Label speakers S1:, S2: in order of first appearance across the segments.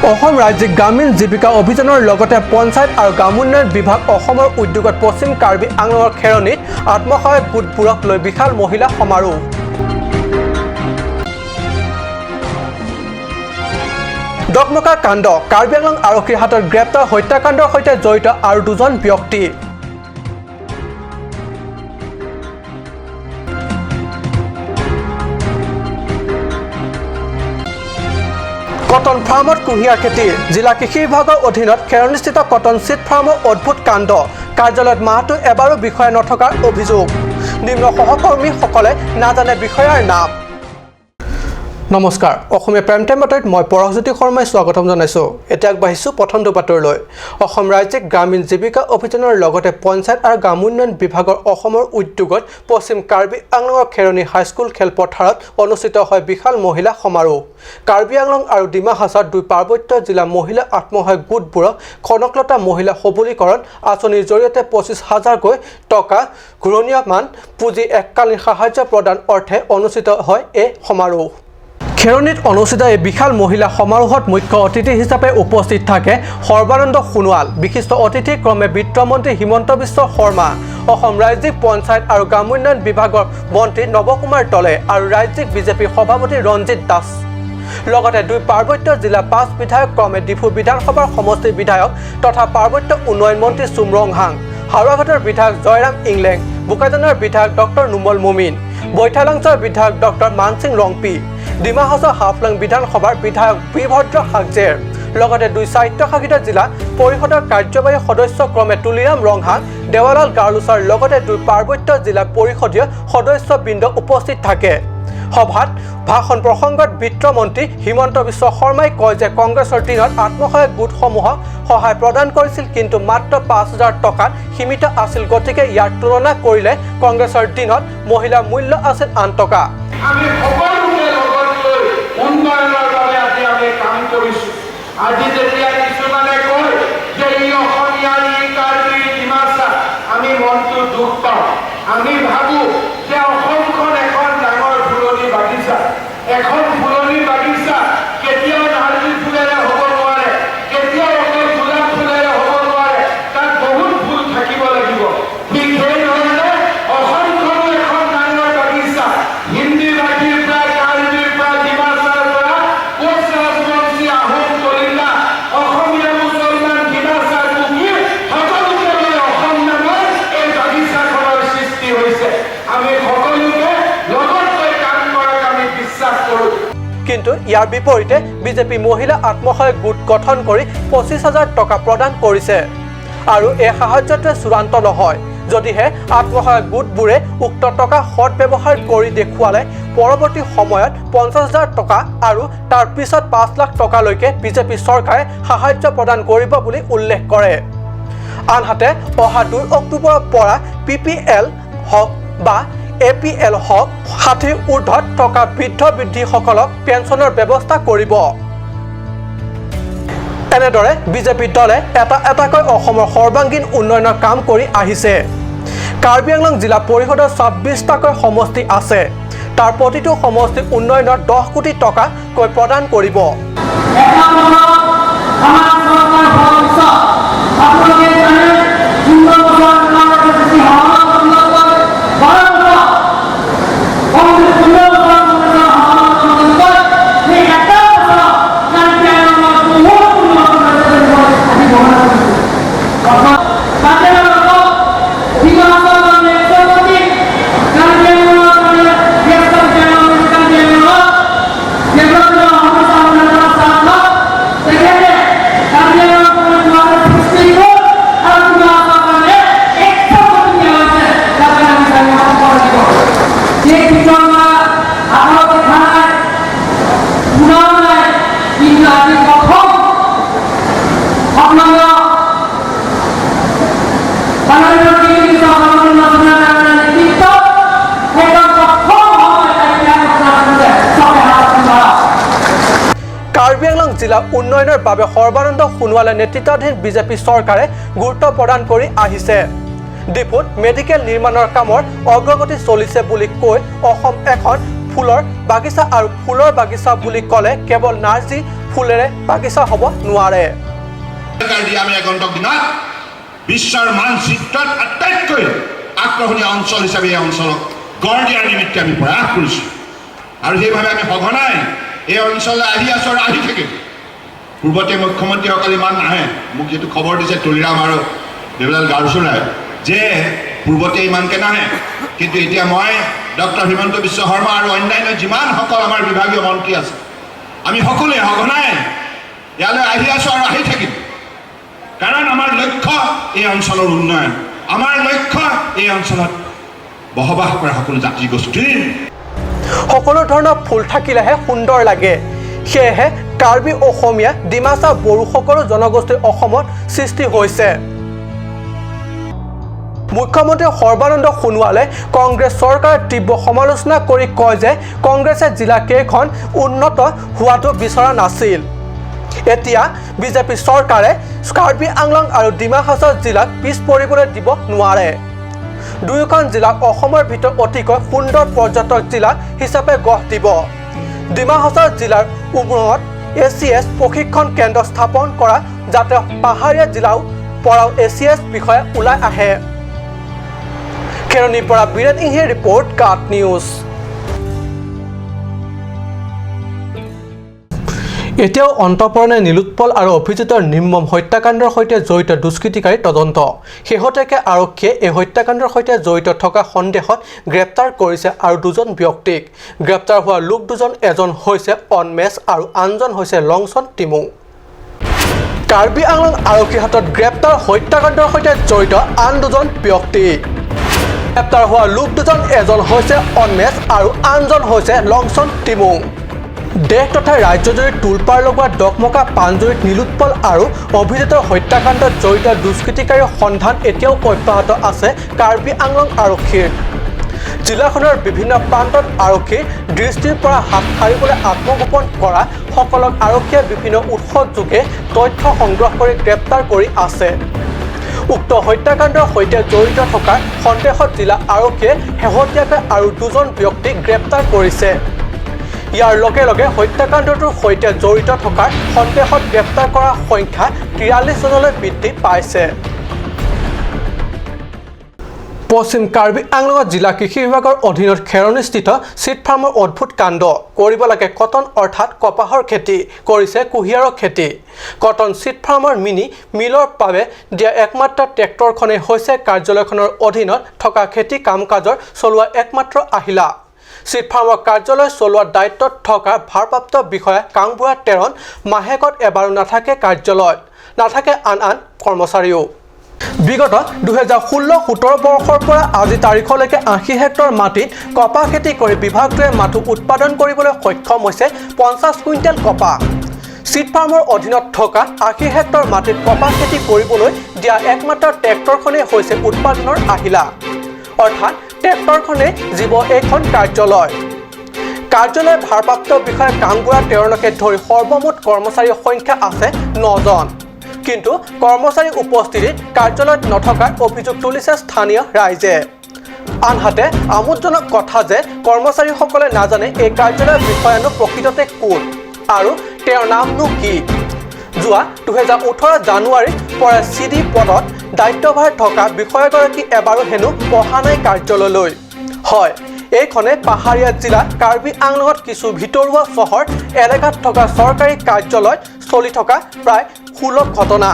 S1: অসম ৰাজ্যিক গ্ৰামীণ জীৱিকা অভিযানৰ লগতে পঞ্চায়ত আৰু গ্ৰামোন্নয়ন বিভাগ অসমৰ উদ্যোগত পশ্চিম কাৰ্বি আংলঙৰ খেৰণিত আত্মসহায়ক গোটবোৰক লৈ বিশাল মহিলা সমাৰোহ। ডকমকা কাণ্ড, কাৰ্বি আংলং আৰক্ষীৰ হাতত গ্ৰেপ্তাৰ হত্যাকাণ্ডৰ সৈতে জড়িত আৰু দুজন ব্যক্তি। কটন ফাৰ্মত কুঁহিয়াৰ খেতি, জিলা কৃষি বিভাগৰ অধীনত খেৰণিস্থিত কটন চিড ফাৰ্মৰ অদ্ভুত কাণ্ড। কাৰ্যালয়ত মাহটো এবাৰো বিষয়া নথকাৰ অভিযোগ। নিম্ন সহকৰ্মীসকলে নাজানে বিষয়াৰ নাম। নমস্কাৰ, অসমীয়া প্ৰাইম টাইম বাতৰিত মই পৰশজ্যোতি শৰ্মাই স্বাগতম জনাইছোঁ। এতিয়া আগবাঢ়িছোঁ প্ৰথমটো বাতৰিলৈ। অসম ৰাজ্যিক গ্ৰামীণ জীৱিকা অভিযানৰ লগতে পঞ্চায়ত আৰু গ্ৰামোন্নয়ন বিভাগৰ অসমৰ উদ্যোগত পশ্চিম কাৰ্বি আংলঙৰ খেৰণি হাইস্কুল খেলপথাৰত অনুষ্ঠিত হয় বিশাল মহিলা সমাৰোহ। কাৰ্বি আংলং আৰু ডিমা হাছাওৰ দুই পাৰ্বত্য জিলা মহিলা আত্মসহায়ক গোটবোৰক কনকলতা মহিলা সবলীকৰণ আঁচনিৰ জৰিয়তে 25 হাজাৰকৈ টকা ঘূৰণীয়মান পুঁজি এককালীন সাহায্য প্ৰদান অৰ্থে অনুষ্ঠিত হয় এই সমাৰোহ। খেৰণিত অনুষ্ঠিত এই বিশাল মহিলা সমাৰোহত মুখ্য অতিথি হিচাপে উপস্থিত থাকে সৰ্বানন্দ সোণোৱাল, বিশিষ্ট অতিথি ক্ৰমে বিত্তমন্ত্ৰী হিমন্ত বিশ্ব শৰ্মা, অসম ৰাজ্যিক পঞ্চায়ত আৰু গ্ৰামোন্নয়ন বিভাগৰ মন্ত্ৰী নৱকুমাৰ দলে আৰু ৰাজ্যিক বিজেপি সভাপতি ৰঞ্জিত দাস। লগতে দুই পাৰ্বত্য জিলা পাঁচ বিধায়ক ক্ৰমে ডিফু বিধানসভাৰ সমষ্টিৰ বিধায়ক তথা পাৰ্বত্য উন্নয়ন মন্ত্ৰী চুম ৰংহাং, হাওৰাঘাটৰ বিধায়ক জয়ৰাম ইংলেং, বোকাজানৰ বিধায়ক ডক্টৰ নুমল মমিন, বৈঠালাংছৰ বিধায়ক ডক্টৰ মানসিং ৰংপি, ডিমা হাছাও হাফলং বিধানসভাৰ বিধায়ক বীৰভদ্ৰ হাগজেৰ, লগতে দুই স্বায়ত্তশাসিত জিলা পৰিষদৰ কাৰ্যবাহী সদস্য ক্ৰমে তুলিৰাম ৰংহাং, দেৱালাল গাৰ্লোচাৰ লগতে দুই পাৰ্বত্য জিলা পৰিষদীয় সদস্যবৃন্দ উপস্থিত থাকে। সভাত ভাষণ প্ৰসংগত বিত্তমন্ত্ৰী হিমন্ত বিশ্ব শৰ্মাই কয় যে কংগ্ৰেছৰ দিনত আত্মসহায়ক গোটসমূহক সহায় প্ৰদান কৰিছিল, কিন্তু মাত্ৰ 5 হাজাৰ টকাত সীমিত আছিল। গতিকে ইয়াৰ তুলনা কৰিলে কংগ্ৰেছৰ দিনত মহিলাৰ মূল্য আছিল 8 টকা।
S2: আমি সকলোকে লগত লৈ উন্নয়নৰ বাবে আজি আমি কাম কৰিছো। আজি যেতিয়া কিছুমানে কয় যে ই অসমীয়া, ই কাৰ্বি, ডিমাচা, আমি মনটো দুখ পাওঁ। আমি ভাবো যে অসমখন এখন ডাঙৰ ফুলনি বাগিচা। এখন ফুলনি বাগিচা কেতিয়াও নাৰ্জী ফুলেৰে হ'ব নোৱাৰে, কেতিয়াও অকল গোলাপ ফুলেৰে হ'ব নোৱাৰে। তাত বহুত ফুল থাকিব লাগিব। ঠিক সেইধৰণে অসমখনো এখন ডাঙৰ বাগিচা। হিন্দী ভাষীৰ পৰা, কাৰ্বিৰ পৰা, ডিমাচাৰ পৰা, কোচ ৰাজবংশী, আহোম, কলিতা, অসমীয়া, মুছলমান, ডিমাচা, কুকি সকলোকে লৈ অসম নামৰ এই বাগিচাখনৰ সৃষ্টি হৈছে। আমি সকলোকে লগত লৈ কাম কৰাক আমি বিশ্বাস কৰোঁ।
S1: কিন্তু ইয়াৰ বিপৰীতে বিজেপি মহিলা আত্মসহায়ক গোট গঠন কৰি 25 হাজাৰ টকা প্ৰদান কৰিছে আৰু এই সাহায্যটোৱে চূড়ান্ত নহয়। যদিহে আত্মসহায়ক গোটবোৰে উক্ত টকা সৎ ব্যৱহাৰ কৰি দেখুৱালে পৰৱৰ্তী সময়ত 50 হাজাৰ টকা আৰু তাৰ পিছত 5 লাখ টকালৈকে বিজেপি চৰকাৰে সাহায্য প্ৰদান কৰিব বুলি উল্লেখ কৰে। আনহাতে অহা 2 অক্টোবৰৰ পৰা পি পি এল হওক বা এ পি এল হওক, 60ৰ ঊৰ্ধত থকা বৃদ্ধ বৃদ্ধিসকলক পেঞ্চনৰ ব্যৱস্থা কৰিব। এনেদৰে বিজেপি দলে এটা এটাকৈ অসমৰ সৰ্বাংগীন উন্নয়নৰ কাম কৰি আহিছে। কাৰ্বি আংলং জিলা পৰিষদৰ 26টাকৈ সমষ্টি আছে। তাৰ প্ৰতিটো সমষ্টিৰ উন্নয়নত 10 কোটি টকাকৈ প্ৰদান কৰিব।
S3: এটা বছৰ আমাৰ চৰকাৰ হোৱাৰ পিছত আপোনালোকে জানে, 15 বছৰ আমাৰ বেছি সহযোগিতাত, 12 বছৰ কংগ্ৰেছ, 15 বছৰ কংগ্ৰেছৰ সহযোগিতাত, সেই এটা বছৰত কাৰ্বি আংলঙত বহুত পৰিৱৰ্তন হৈছে বুলি মই আজি ঘোষণা কৰিছোঁ। অৰ্থাৎ কাৰ্বি আংলঙত ডিমা হাছাওৰ কাৰণে 100 কোটি, কাৰ্বি আংলঙৰ কাৰণে কাৰ্বি আংলঙত ডেভেলপমেণ্ট অফিচাৰ 7 লাখ, তেখেতে কাৰ্বি আংলঙৰ কাৰণে 260 কোটি আৰু ডিমা হাছাওৰ কাৰণে 100 কোটি দিয়া হৈছে। তাৰ কাৰণে আমি ধন্যবাদ দিব। সেই বিতৰণা আগত দেখা নাই, শুনাও নাই। কিন্তু আজি প্ৰথম আপোনালোক মাননীয় নেতৃত্বত একদম প্ৰথম সময় এটা ঘোষণা কৰিছে। চবে হাত ধৰা।
S1: কাৰ্বি আংলং জিলা উন্নয়নৰ বাবে সৰ্বানন্দ সোণোৱালে নেতৃত্বাধীন বিজেপি চৰকাৰে গুৰুত্ব প্ৰদান কৰি আহিছে। ডিফুত মেডিকেল নিৰ্মাণৰ কামৰ অগ্ৰগতি চলিছে বুলি কৈ অসম এখন ফুলৰ বাগিচা আৰু ফুলৰ বাগিচা বুলি ক'লে কেৱল নাৰ্জী ফুলেৰে বাগিচা হ'ব নোৱাৰে।
S4: দি আমি আগন্তুক দিনত বিশ্বৰ মানচিত্ৰত আটাইতকৈ আকৰ্ষণীয় অঞ্চল হিচাপে এই অঞ্চলক গঢ় দিয়াৰ নিমিত্তে আমি প্ৰয়াস কৰিছোঁ আৰু সেইভাৱে আমি সঘনাই এই অঞ্চললৈ আহি আছোঁ আৰু আহি থাকিম। পূৰ্বতে মুখ্যমন্ত্ৰীসকল ইমান নাহে। মোক যিটো খবৰ দিছে তুলিৰাম আৰু দেৱলাল গাৰচুৰাই যে পূৰ্বতে ইমানকৈ নাহে, কিন্তু এতিয়া মই ডক্টৰ হিমন্ত বিশ্ব শৰ্মা আৰু অন্যান্য যিমানসকল আমাৰ বিভাগীয় মন্ত্ৰী আছে, আমি সকলোৱে সঘনাই ইয়ালৈ আহি আছোঁ আৰু আহি থাকিম। কাৰণ আমাৰ লক্ষ্য এই অঞ্চলৰ উন্নয়ন, আমাৰ লক্ষ্য এই অঞ্চলত বসবাস কৰা সকলো জাতি গোষ্ঠীৰ
S1: সকলো ধৰণৰ ফুল থাকিলেহে সুন্দৰ লাগে। সেয়েহে কাৰ্বি, অসমীয়া, ডিমাচা, বড়ো সকলো জনগোষ্ঠী অসমত সৃষ্টি হৈছে। মুখ্যমন্ত্ৰী সৰ্বানন্দ সোণোৱালে কংগ্ৰেছ চৰকাৰৰ তীব্ৰ সমালোচনা কৰি কয় যে কংগ্ৰেছে জিলাকেইখন উন্নত হোৱাটো বিচৰা নাছিল। এতিয়া বিজেপি চৰকাৰে কাৰ্বি আংলং আৰু ডিমা হাছাও জিলাক পিছ পৰিবলৈ দিব নোৱাৰে। দুয়োখন জিলাক অসমৰ ভিতৰত অতিকৈ সুন্দৰ পৰ্যটক জিলা হিচাপে গঢ় দিব। ডিমা হাছাও জিলাৰ উমৰঙত এ চি এছ প্ৰশিক্ষণ কেন্দ্ৰ স্থাপন কৰা, যাতে পাহাৰীয়া জিলাও পৰাও এ চি এছ বিষয়া ওলাই আহে। খেৰণিৰ পৰা বীৰেণ ইংহিৰ ৰিপৰ্ট, কাট নিউজ। এতিয়াও অন্ত পৰা নাই নীলোৎপল আৰু অভিজিতৰ নিৰ্মম হত্যাকাণ্ডৰ সৈতে জড়িত দুষ্কৃতিকাৰীৰ তদন্ত। শেহতীয়াকৈ আৰক্ষীয়ে এই হত্যাকাণ্ডৰ সৈতে জড়িত থকা সন্দেহত গ্ৰেপ্তাৰ কৰিছে আৰু দুজন ব্যক্তিক। গ্ৰেপ্তাৰ হোৱা লোক দুজন এজন হৈছে অন্মেষ আৰু আনজন হৈছে লংচন টিমুং। কাৰ্বি আংলং আৰক্ষীৰ হাতত গ্ৰেপ্তাৰ হত্যাকাণ্ডৰ সৈতে জড়িত আন দুজন ব্যক্তি। গ্ৰেপ্তাৰ হোৱা লোক দুজন এজন হৈছে অন্মেষ আৰু আনজন হৈছে লংচন টিমুং। দেশ তথা ৰাজ্যজুৰি তোলপাৰ লগোৱা ডকমকা পাণজুৰিত নীলোৎপল আৰু অভিজিতৰ হত্যাকাণ্ডত জড়িত দুষ্কৃতিকাৰীৰ সন্ধান এতিয়াও অব্যাহত আছে কাৰ্বি আংলং আৰক্ষীৰ। জিলাখনৰ বিভিন্ন প্ৰান্তত আৰক্ষীৰ দৃষ্টিৰ পৰা হাত সাৰিবলৈ আত্মগোপন কৰা সকলক আৰক্ষীয়ে বিভিন্ন উৎস যোগে তথ্য সংগ্ৰহ কৰি গ্ৰেপ্তাৰ কৰি আছে। উক্ত হত্যাকাণ্ডৰ সৈতে জড়িত থকাৰ সন্দেহত জিলা আৰক্ষীয়ে শেহতীয়াকৈ আৰু দুজন ব্যক্তিক গ্ৰেপ্তাৰ কৰিছে। ইয়াৰ লগে লগে হত্যাকাণ্ডটোৰ সৈতে জড়িত থকাৰ সন্দেহত গ্ৰেপ্তাৰ কৰাৰ সংখ্যা 43 জনলৈ বৃদ্ধি পাইছে। পশ্চিম কাৰ্বি আংলঙত জিলা কৃষি বিভাগৰ অধীনত খেৰণিস্থিত চিড ফাৰ্মৰ অদ্ভুত কাণ্ড। কৰিব লাগে কটন অৰ্থাৎ কপাহৰ খেতি, কৰিছে কুঁহিয়াৰৰ খেতি। কটন চিড ফাৰ্মৰ মিনি মিলৰ বাবে দিয়া একমাত্ৰ ট্ৰেক্টৰখনেই হৈছে কাৰ্যালয়খনৰ অধীনত থকা খেতি কাম কাজৰ চলোৱা একমাত্ৰ আহিলা। চিড ফাৰ্মৰ কাৰ্যালয় চলোৱাৰ দায়িত্বত থকা ভাৰপ্ৰাপ্ত বিষয়া কাংবুঢ়া টেৰণ মাহেকত এবাৰো নাথাকে কাৰ্যালয়ত, নাথাকে আন আন কৰ্মচাৰীও। বিগত 2016-17 বৰ্ষৰ পৰা আজি তাৰিখলৈকে 80 হেক্টৰ মাটিত কপাহ খেতি কৰি বিভাগটোৱে মাথো উৎপাদন কৰিবলৈ সক্ষম হৈছে 50 কুইণ্টেল কপাহ। চিড ফাৰ্মৰ অধীনত থকা 80 হেক্টৰ মাটিত কপাহ খেতি কৰিবলৈ দিয়া একমাত্ৰ ট্ৰেক্টৰখনেই হৈছে উৎপাদনৰ আহিলা। অৰ্থাৎ ট্ৰেক্টৰখনেই জীৱ এইখন কাৰ্যালয়। কাৰ্যালয়ৰ ভাৰপ্ৰাপ্ত বিষয়া কাংবুঢ়া টেৰণকে ধৰি সৰ্বমুঠ কৰ্মচাৰীৰ সংখ্যা আছে নজন। কিন্তু কৰ্মচাৰীৰ উপস্থিতিত কাৰ্যালয়ত নথকাৰ অভিযোগ তুলিছে স্থানীয় ৰাইজে। আনহাতে আমোদজনক কথা যে কৰ্মচাৰীসকলে নাজানে এই কাৰ্যালয়ৰ বিষয়ানো প্ৰকৃততে কোন আৰু তেওঁৰ নামনো কি। যোৱা 2018 জানুৱাৰীৰ পৰা চি ডি পদত দায়িত্বভাৰ থকা বিষয়াগৰাকী এবাৰো হেনো অহা নাই কাৰ্যালয়লৈ। হয়, এইখনে পাহাৰীয়া জিলা কাৰ্বি আংলঙত কিছু ভিতৰুৱা চহৰ এলেকাত থকা চৰকাৰী কাৰ্যালয়ত চলি থকা প্ৰায় সুলভ ঘটনা।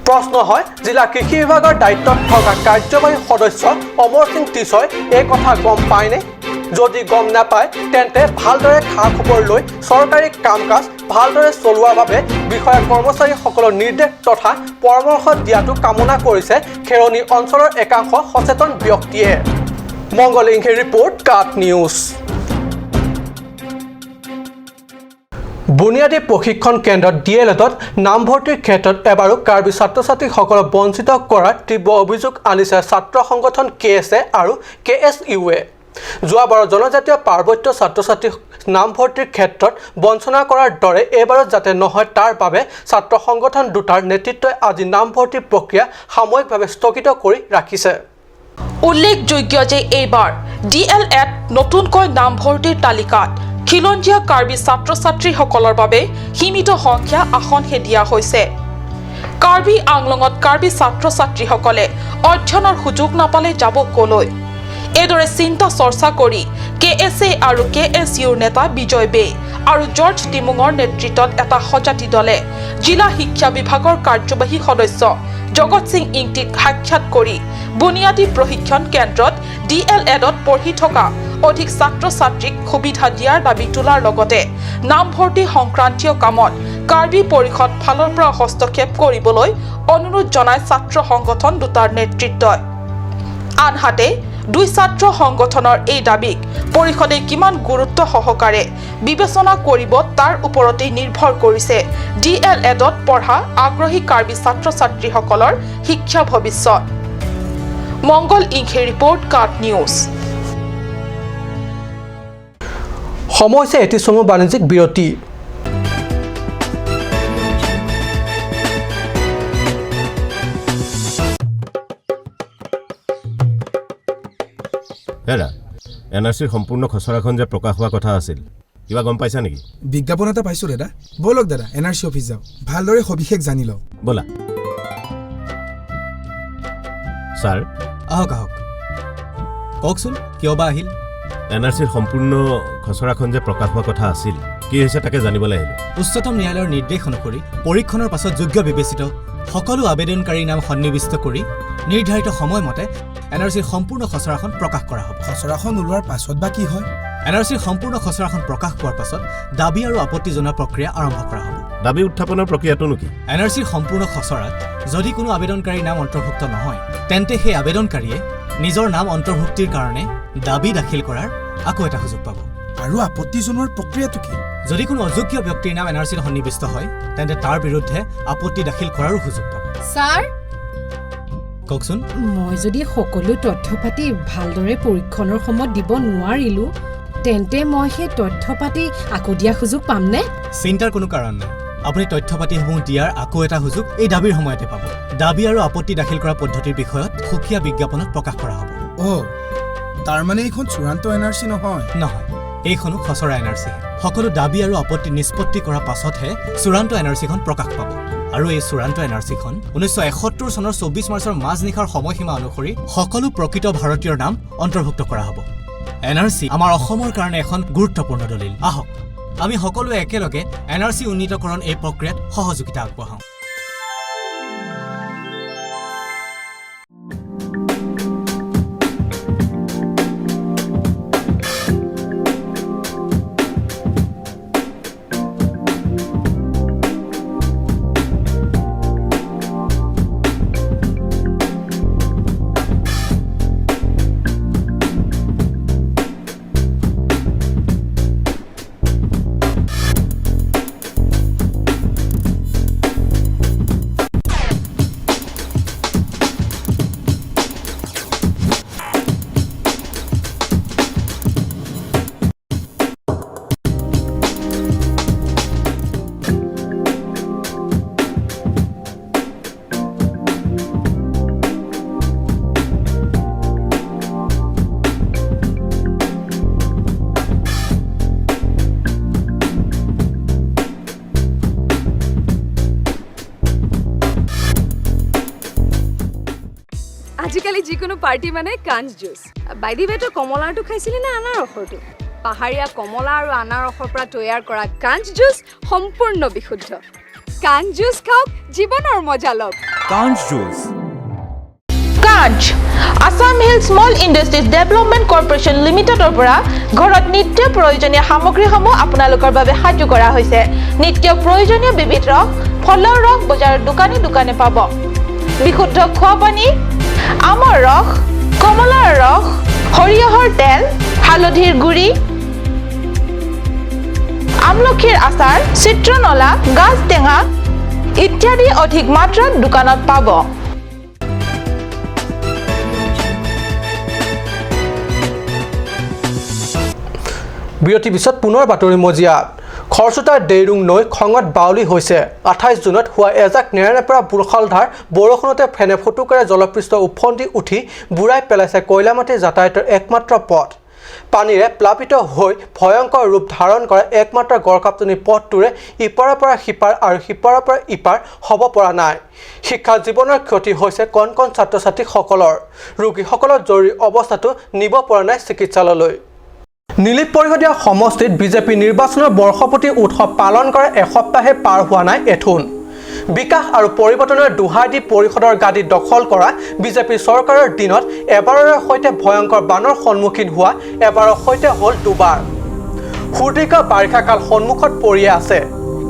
S1: প্ৰশ্ন হয়, জিলা কৃষি বিভাগৰ দায়িত্বত থকা কাৰ্যবাহী সদস্য অমৰ সিং তিছই এই কথা গম পায়নে? যদি গম নাপায়, তেন্তে ভালদৰে খা খবৰ লৈ চৰকাৰী কাম কাজ ভালদৰে চলোৱাৰ বাবে বিষয়া কৰ্মচাৰীসকলক নিৰ্দেশ তথা পৰামৰ্শ দিয়াটো কামনা কৰিছে খেৰণি অঞ্চলৰ একাংশ সচেতন ব্যক্তিয়ে। মংগল ইংহিৰ ৰিপৰ্ট, কাট নিউজ। বুনিয়াদী প্ৰশিক্ষণ কেন্দ্ৰত ডি এল এডত নামভৰ্তিৰ ক্ষেত্ৰত এবাৰো কাৰ্বি ছাত্ৰ ছাত্ৰীসকলক বঞ্চিত কৰাৰ তীব্ৰ অভিযোগ আনিছে ছাত্ৰ সংগঠন কে এছ এ আৰু কে এছ ইউৱে। যোৱাবাৰৰ জনজাতীয় পাৰ্বত্য ছাত্ৰ ছাত্ৰী নামভৰ্তিৰ ক্ষেত্ৰত বঞ্চনা কৰাৰ দৰে এইবাৰো যাতে নহয়, তাৰ বাবে ছাত্ৰ সংগঠন দুটাৰ নেতৃত্বই আজি নামভৰ্তিৰ প্ৰক্ৰিয়া সাময়িকভাৱে স্থগিত কৰি ৰাখিছে।
S5: উল্লেখযোগ্য যে এইবাৰ ডি এল এড নতুনকৈ নামভৰ্তিৰ তালিকাত খিলঞ্জীয়া কাৰ্বি ছাত্ৰ ছাত্ৰীসকলৰ বাবে সীমিত সংখ্যা আসনহে দিয়া হৈছে। কাৰ্বি আংলঙত কাৰ্বি ছাত্ৰ ছাত্ৰীসকলে অধ্যয়নৰ সুযোগ নাপালে যাব কলৈ? এইদৰে চিন্তা চৰ্চা কৰি কে এছ এ আৰু কে এছ ইউৰ নেতা বিজয় বে আৰু জৰ্জ টিমুঙৰ নেতৃত্বত এটা সজাতি দলে জিলা শিক্ষা বিভাগৰ কাৰ্যবাহী সদস্য জগত সিং ইংটিক সাক্ষাৎ কৰি বুনিয়াদী প্ৰশিক্ষণ কেন্দ্ৰত ডি এল এডত পঢ়ি থকা অধিক ছাত্ৰ ছাত্ৰীক সুবিধা দিয়াৰ দাবী তোলাৰ লগতে নামভৰ্তি সংক্ৰান্তীয় কামত কাৰ্বি পৰিষদ ফালৰ পৰা হস্তক্ষেপ কৰিবলৈ অনুৰোধ জনায় ছাত্ৰ সংগঠন দুটাৰ নেতৃত্বই। আনহাতে দুই ছাত্ৰ সংগঠনৰ এই দাবীক পৰিষদে কিমান গুৰুত্ব সহকাৰে বিবেচনা কৰিব তাৰ ওপৰতেই নিৰ্ভৰ কৰিছে ডি এল এডত পঢ়া আগ্ৰহী কাৰ্বি ছাত্ৰ ছাত্ৰীসকলৰ শিক্ষা ভৱিষ্যত। মংগল ইংখে ৰিপৰ্ট, কাট নিউজ।
S1: সময় হৈছে এটি চমু বাণিজ্যিক বিৰতি।
S6: হেৰা, এন আৰ চিৰ সম্পূৰ্ণ খচৰাখন যে প্ৰকাশ হোৱা কথা আছিল, কিবা গম পাইছা নেকি?
S7: বিজ্ঞাপন এটা পাইছোঁ দাদা। ব'লক দাদা, এন আৰ চি অফিচ যাওঁ, ভালদৰে সবিশেষ জানি লওঁ।
S6: ব'লা ছাৰ।
S8: আহক আহক, কওকচোন কিয় বা আহিল?
S6: এন আৰ চিৰ সম্পূৰ্ণ খচৰাখন যে প্ৰকাশ হোৱা কথা আছিল, কি হৈছে তাকে জানিবলৈ আহিলোঁ।
S8: উচ্চতম ন্যায়ালয়ৰ নিৰ্দেশ অনুসৰি পৰীক্ষণৰ পাছত যোগ্য বিবেচিত সকলো আবেদনকাৰীৰ নাম সন্নিৱিষ্ট কৰি নিৰ্ধাৰিত সময়মতে এন আৰ চিৰ সম্পূৰ্ণ খচৰাখন প্ৰকাশ কৰা হ'ব।
S7: খচৰাখন ওলোৱাৰ পাছত বা কি হয়?
S8: এন আৰ চিৰ সম্পূৰ্ণ খচৰাখন প্ৰকাশ পোৱাৰ পাছত দাবী আৰু আপত্তি জনোৱা প্ৰক্ৰিয়া আৰম্ভ কৰা হ'ব।
S6: দাবী উত্থাপনৰ প্ৰক্ৰিয়াটোনো কি?
S8: এন আৰ চিৰ সম্পূৰ্ণ খচৰাত যদি কোনো আবেদনকাৰীৰ নাম অন্তৰ্ভুক্ত নহয়, তেন্তে সেই আবেদনকাৰীয়ে নিজৰ নাম অন্তৰ্ভুক্তিৰ কাৰণে দাবী দাখিল কৰাৰ আকৌ এটা সুযোগ পাব।
S7: আৰু আপত্তি জনোৱাৰ প্ৰক্ৰিয়াটো কি?
S8: যদি কোনো অযোগ্য ব্যক্তিৰ নাম এন আৰ চিত সন্নিৱিষ্ট হয়, তেন্তে তাৰ বিৰুদ্ধে আপত্তি দাখিল কৰাৰো সুযোগ পাব।
S9: ছাৰ।
S8: কওকচোন।
S9: মই যদি সকলো তথ্য পাতি ভালদৰে পৰীক্ষণৰ সময়ত দিব নোৱাৰিলোঁ, তেন্তে মই সেই তথ্য পাতি আকৌ দিয়া সুযোগ পামনে?
S8: চিন্তাৰ কোনো কাৰণ নাই। আপুনি তথ্য পাতিসমূহ দিয়াৰ আকৌ এটা সুযোগ এই দাবীৰ সময়তে পাব। দাবী আৰু আপত্তি দাখিল কৰা পদ্ধতিৰ বিষয়ত সুকীয়া বিজ্ঞাপনত প্ৰকাশ কৰা হ'ব।
S7: অ', তাৰমানে এইখন চূড়ান্ত এন আৰ চি নহয়?
S8: নহয়, এইখনো খচৰা এন আৰ চি। সকলো দাবী আৰু আপত্তি নিষ্পত্তি কৰাৰ পাছতহে চূড়ান্ত এন আৰ চিখন প্ৰকাশ পাব। আৰু এই চূড়ান্ত এন আৰ চিখন 1971 চনৰ 24 মাৰ্চৰ মাজনিশাৰ সময়সীমা অনুসৰি সকলো প্ৰকৃত ভাৰতীয়ৰ নাম অন্তৰ্ভুক্ত কৰা হ'ব। এন আৰ চি আমাৰ অসমৰ কাৰণে এখন গুৰুত্বপূৰ্ণ দলিল। আহক আমি সকলোৱে একেলগে এন আৰ চি উন্নীতকৰণ এই প্ৰক্ৰিয়াত সহযোগিতা আগবঢ়াওঁ।
S10: আজিকালি যিকোনো পাৰ্টি মানে কাঞ্চ জুচ। বাই the ৱে, তই কমলাৰটো খাইছিলি নে আনাৰসৰটো? পাহাৰীয়া কমলা আৰু আনাৰসৰ পৰা তৈয়াৰ কৰা কাঞ্চ জুচ সম্পূৰ্ণ বিশুদ্ধ। কাঞ্চ জুচ খাওক, জীৱনৰ মজা লওক।
S11: কাঞ্চ juice.
S12: Kanch Assam hill small industries development corporation লিমিটেডৰ পৰা ঘৰত নিত্য প্ৰয়োজনীয় সামগ্ৰীসমূহ আপোনালোকৰ বাবে সাজু কৰা হৈছে। নিত্য প্ৰয়োজনীয় বিবিধ ৰস, ফলৰ ৰস বজাৰৰ দোকানে দোকানে পাব। বিশুদ্ধ খোৱা পানী, আমৰ ৰস, কমলাৰ ৰস, সৰিয়হৰ তেল, হালধিৰ গুড়ি, আমলখিৰ আচাৰ, চিত্ৰনলা, গাজ টেঙা ইত্যাদি অধিক মাত্ৰাত দোকানত পাব।
S1: বিৰতিৰ পিছত পুনৰ বাতৰি মজিয়াত। খৰচোতাৰ ডেইৰুং নৈ খঙত বাউলি হৈছে। 28 জুনত হোৱা এজাক নেৰানেপেৰা মুষলধাৰ বৰষুণতে ফেনে ফুটুকাৰে জলপৃষ্ঠ উফন্দি উঠি বুৰাই পেলাইছে কয়লামাটিৰ যাতায়াতৰ একমাত্ৰ পথ। পানীৰে প্লাবিত হৈ ভয়ংকৰ ৰূপ ধাৰণ কৰা একমাত্ৰ গড়কাপ্তানি পথটোৰে ইপাৰৰ পৰা সিপাৰ আৰু সিপাৰৰ পৰা ইপাৰ হ'ব পৰা নাই। শিক্ষা জীৱনৰ ক্ষতি হৈছে কণ কণ ছাত্ৰ ছাত্ৰীসকলৰ। ৰোগীসকলৰ জৰুৰী অৱস্থাটো নিব পৰা নাই চিকিৎসালয়লৈ। নীলিপ পৰিষদীয় সমষ্টিত বিজেপি নিৰ্বাচনৰ বৰ্ষপতি উৎসৱ পালন কৰা এসপ্তাহে পাৰ হোৱা নাই এথোন। বিকাশ আৰু পৰিৱৰ্তনৰ দোহাই দি পৰিষদৰ গাদী দখল কৰা বিজেপি চৰকাৰৰ দিনত এবাৰৰ সৈতে ভয়ংকৰ বানৰ সন্মুখীন হোৱা এবাৰৰ সৈতে হ'ল দুবাৰ। সুদীৰ্ঘ বাৰিষাকাল সন্মুখত পৰিয়ে আছে।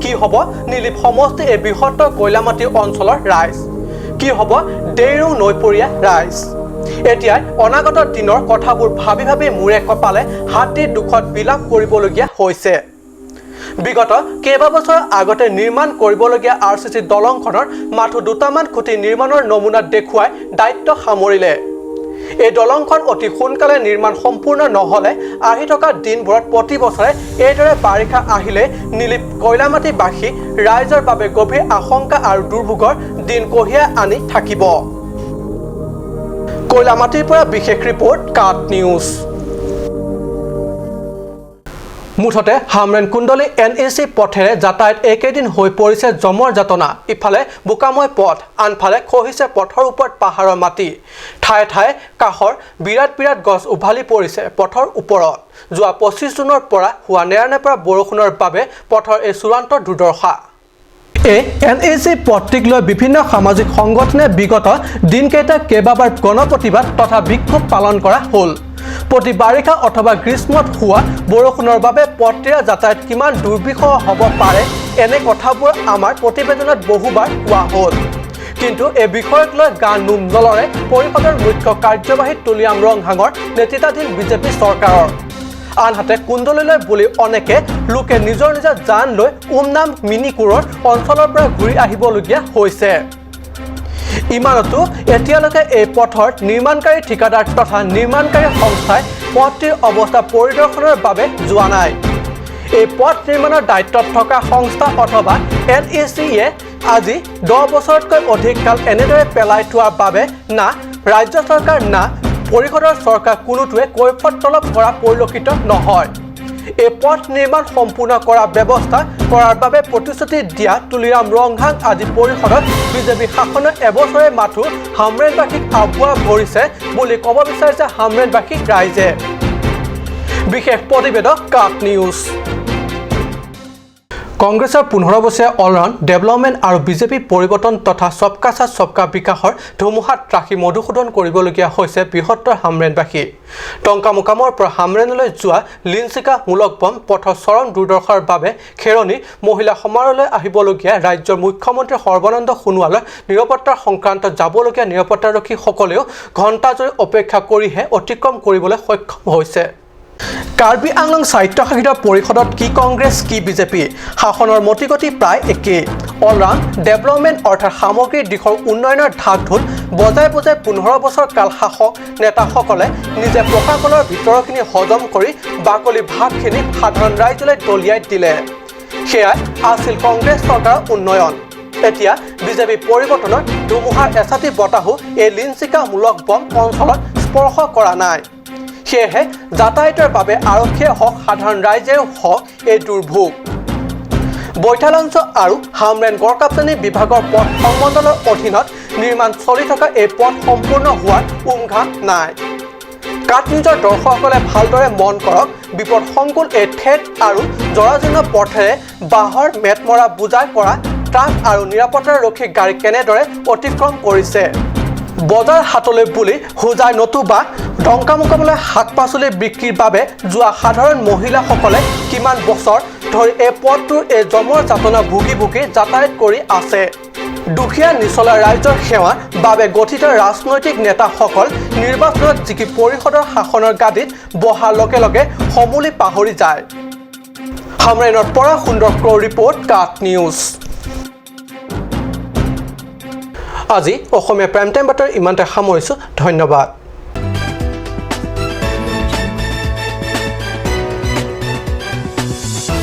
S1: কি হ'ব নীলিপ সমষ্টি এই বৃহত্তৰ কয়লামাটি অঞ্চলৰ ৰাইজ? কি হ'ব ডেইৰু নৈপৰীয়া ৰাইজ? এতিয়া অনাগত দিনৰ কথাবোৰ ভাবি ভাবি মূৰে কপালে হাত দি দুখত বিলাপ কৰিবলগীয়া হৈছে। বিগত কেইবাবছৰ আগতে নিৰ্মাণ কৰিবলগীয়া আৰচিচি দলংখনৰ মাথো দুটামান খুঁটি নিৰ্মাণৰ নমুনা দেখুৱাই দায়িত্ব সামৰিলে। এই দলংখন অতি সোনকালে নিৰ্মাণ সম্পূৰ্ণ নহ'লে আহি থকা দিনবোৰত প্ৰতি বছৰে এইদৰে বাৰিষা আহিলে নীলিপ কয়লামাটিবাসী ৰাইজৰ বাবে গভীৰ আশংকা আৰু দুৰ্ভোগৰ দিন কঢ়িয়াই আনি থাকিব। কয়লামাটিৰ পৰা বিশেষ ৰিপৰ্ট, কাট নিউজ। মুঠতে হামৰেন কুণ্ডলী NEC পথেৰে যাতায়াত এইকেইদিন হৈ পৰিছে যমৰ যাতনা। ইফালে বোকাময় পথ, আনফালে খহিছে পথৰ ওপৰত পাহাৰৰ মাটি। ঠায়ে ঠায়ে কাষৰ বিৰাট বিৰাট গছ উভালি পৰিছে পথৰ ওপৰত। যোৱা 25 জুনৰ পৰা হোৱা নেৰানেপেৰা বৰষুণৰ বাবে পথৰ এই চূড়ান্ত দুৰ্দশা। এই NEC পথটিক লৈ বিভিন্ন সামাজিক সংগঠনে বিগত দিনকেইটা কেইবাবাৰ গণপ্ৰতিবাদ তথা বিক্ষোভ পালন কৰা হ'ল। প্ৰতি বাৰিষা অথবা গ্ৰীষ্মত হোৱা বৰষুণৰ বাবে পথটিৰে যাতায়াত কিমান দুৰ্বিষহ হ'ব পাৰে এনে কথাবোৰ আমাৰ প্ৰতিবেদনত বহুবাৰ কোৱা হ'ল। কিন্তু এই বিষয়ক লৈ গা নোম নলৰে পৰিষদৰ মুখ্য কাৰ্যবাহী তুলিৰাম ৰংহাঙৰ নেতৃত্বাধীন বিজেপি চৰকাৰৰ। আনহাতে কুণ্ডলীলৈ বুলি অনেকে লোকে নিজৰ নিজৰ যান লৈ উমনাম মিনিকুৰৰ অঞ্চলৰ পৰা ঘূৰি আহিবলগীয়া হৈছে। ইমানতো এতিয়ালৈকে এই পথৰ নিৰ্মাণকাৰী ঠিকাদাৰ তথা নিৰ্মাণকাৰী সংস্থাই পথটিৰ অৱস্থা পৰিদৰ্শনৰ বাবে যোৱা নাই। এই পথ নিৰ্মাণৰ দায়িত্বত থকা সংস্থা অথবা NECয়ে আজি 10 বছৰতকৈ অধিক কাল এনেদৰে পেলাই থোৱাৰ বাবে না ৰাজ্য চৰকাৰ না পৰিষদৰ চৰকাৰ কোনোটোৱে কৈফত তলব কৰা পৰিলক্ষিত নহয়। এই পথ নিৰ্মাণ সম্পূৰ্ণ কৰা ব্যৱস্থা কৰাৰ বাবে প্ৰতিশ্ৰুতি দিয়া তুলিৰাম ৰংহাং আজি পৰিষদত বিজেপি শাসনৰ এবছৰে মাথো হামৰেনবাসীক আভুৱা ভৰিছে বুলি ক'ব বিচাৰিছে হামৰেনবাসী ৰাইজে। বিশেষ প্ৰতিবেদক, কাট নিউজ। কংগ্ৰেছৰ 15 বছৰীয়া অলৰাউণ্ড ডেভেলপমেণ্ট আৰু বিজেপি পৰিৱৰ্তন তথা সবকা সাথ সবকা বিকাশৰ ধুমুহাত ত্ৰাসি মধুসূদন কৰিবলগীয়া হৈছে বৃহত্তৰ হামৰেনবাসী। টংকামুকামৰ পৰা হামৰেনলৈ যোৱা লিনচিকা মূলকবম পথৰ চৰম দুৰ্দশাৰ বাবে খেৰণি মহিলা সমাৰোহলৈ আহিবলগীয়া ৰাজ্যৰ মুখ্যমন্ত্ৰী সৰ্বানন্দ সোণোৱালৰ নিৰাপত্তাৰ সংক্ৰান্তত যাবলগীয়া নিৰাপত্তাৰক্ষীসকলেও ঘণ্টাজুৰি অপেক্ষা কৰিহে অতিক্ৰম কৰিবলৈ সক্ষম হৈছে। কাৰ্বি আংলং স্বায়ত্তশাসিত পৰিষদত কি কংগ্ৰেছ কি বিজেপি শাসনৰ মতিগতি প্ৰায় একেই। অলৰাউণ্ড ডেভেলপমেণ্ট অৰ্থাৎ সামগ্ৰিক দিশৰ উন্নয়নৰ ঢাক ঢোল বজাই বজাই 15 বছৰ কাল শাসক নেতাসকলে নিজে প্ৰশাসনৰ ভিতৰখিনি হজম কৰি বাকলি ভাগখিনি সাধাৰণ ৰাইজলৈ দলিয়াই দিলে। সেয়াই আছিল কংগ্ৰেছ চৰকাৰৰ উন্নয়ন। এতিয়া বিজেপি পৰিৱৰ্তনৰ ধুমুহাৰ এছাটি বতাহো এই লিনচিকা মূলকবম অঞ্চলত স্পৰ্শ কৰা নাই। সেয়েহে যাতায়াতৰ বাবে আৰক্ষীয়ে হওক সাধাৰণ ৰাইজেও হওক এই দুৰ্ভোগ। বৈঠালাংছ আৰু হামৰেন গড়কাপ্তানি বিভাগৰ পথ সংমণ্ডলৰ অধীনত নিৰ্মাণ চলি থকা এই পথ সম্পূৰ্ণ হোৱাৰ উমঘাম নাই। কাট নিউজৰ দৰ্শকসকলে ভালদৰে মন কৰক, বিপদসংকুল এই ঠেক আৰু জৰাজীৰ্ণ পথেৰে বাঁহৰ মেটমৰা বোজাই কৰা ট্ৰাক আৰু নিৰাপত্তাৰক্ষী গাড়ী কেনেদৰে অতিক্ৰম কৰিছে। বজাৰ হাটলৈ বুলি হোজাই নতুবা ডংকামুকামলৈ শাক পাচলি বিক্ৰীৰ বাবে যোৱা সাধাৰণ মহিলাসকলে কিমান বছৰ ধৰি এই পথটোৰ এই যমৰ যাতনা ভুগি ভুগি যাতায়াত কৰি আছে। দুখীয়া নিচলা ৰাইজৰ সেৱাৰ বাবে গঠিত ৰাজনৈতিক নেতাসকল নিৰ্বাচনত জিকি পৰিষদৰ শাসনৰ গাদীত বহাৰ লগে লগে সমূলি পাহৰি যায়। হামৰেনৰ পৰা সুন্দৰ ক্ৰ' ৰিপৰ্ট, কাট নিউজ। আজি অসমীয়া প্ৰাইম টাইম বাতৰি ইমানতে সামৰিছোঁ। ধন্যবাদ।